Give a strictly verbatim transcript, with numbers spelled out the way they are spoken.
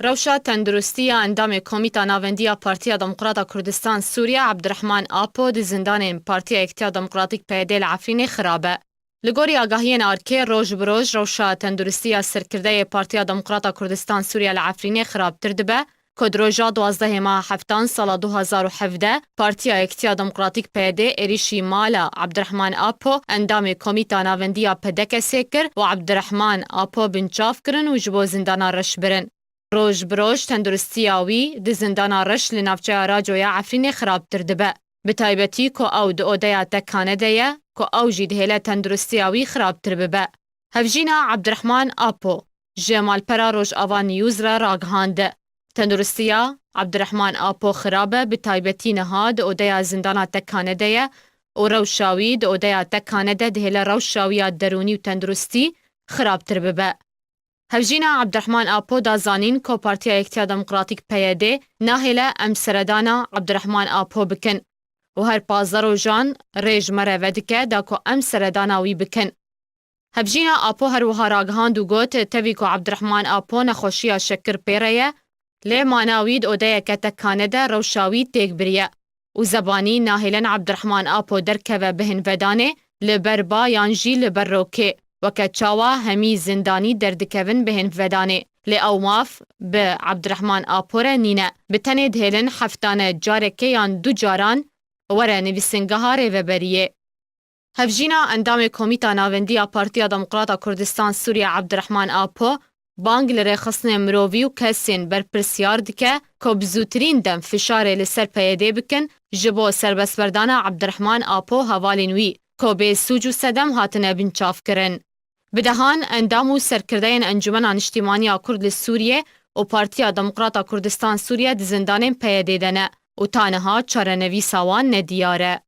Rewşa tenduristî ya endamê Komîta Navendî ya Partiya Demokrata Kurdistan Sûriye Abdurrahman Apo di zindanên Partiya Yekitiya Demokratîk P Y D li Efrînê xirab e. Li gorî agahiyên arkê, roj bi roj rewşa tenduristî ya serkirdeyê Partiya Demokrata Kurdistan Sûriye li Efrînê xirabtir dibe, ku di roja duwazdehê meha heftan sala du hazar û hevdeh Partiya Yekitiya Demokratîk P Y D êrîşî mala Abdurrahman Apo, endamê Komîta Navendî ya P D K S'ê kir û Abdurrahman Apo binçav kirin û ji bo zindana reş birin. Roj bi roj tenduristiya wî di zindana reş li navçeya Raco ya Efrînê xirabtir dibe. Bi taybetî ku ew di odeya tekane de ye, ku ew jî dihêle tenduristiya wî xirabtir bibe. Hevjîna Abdurrahman Apo ji malpera Rojava News re ragihand. Tenduristiya Abdurrahman Apo xirab e, bi taybetî niha di odeya zindana tekane de ye û rewşa wî di odeya tekane de dihêle rewşa wî ya derûnî û tenduristî xirabtir bibe. Hevjîna Abdurrahman Apo da zanîn ku Partiya Yekitiya Demokratîk P Y D nahêle em seredana Abdurrahman Apo bikin û her pazdeh rojan rê ji me re vedike da ku em seredana wî bikin. Hevjîna Apo her wiha ragihand û got, tevî ku Abdurrahman Apo nexweşiya şekir pê re ye, lê mana wî di odeyeke tekane de rewşa wî têk biriye û zebanî nahêlin Abdurrahman Apo derkeve bihên vedanê li ber ba yan jî li ber rokê, weke çawa hemî zindanî derdikevin bihên vedanê. Lê ew maf bi Abdurrahman Apo re nîne. Bi tenê dihêlin heftane carekê yan du caran were nivîsingeha rêveberiyê. Hevjîna endamê Komîta Navendî ya Partiya Demokrata Kurdistan Sûriye Abdurrahman Apo bang li rêxistinên mirovî û kesên berpirsyar dike ku bi zûtirîn dem fişarê li ser P Y D bikin, ji bo serbestberdana Abdurrahman Apo hevalên wî ku bê sûc û sedem hatine binçavkirin. Bi dehan endam û serkirdeyên Encûmena Niştîmanî ya Kurd li Sûriyê û Partiya Demokrata Kurdistan Sûriye di zindanên P Y D de ne û ta niha çarenivîsa wan nediyar e.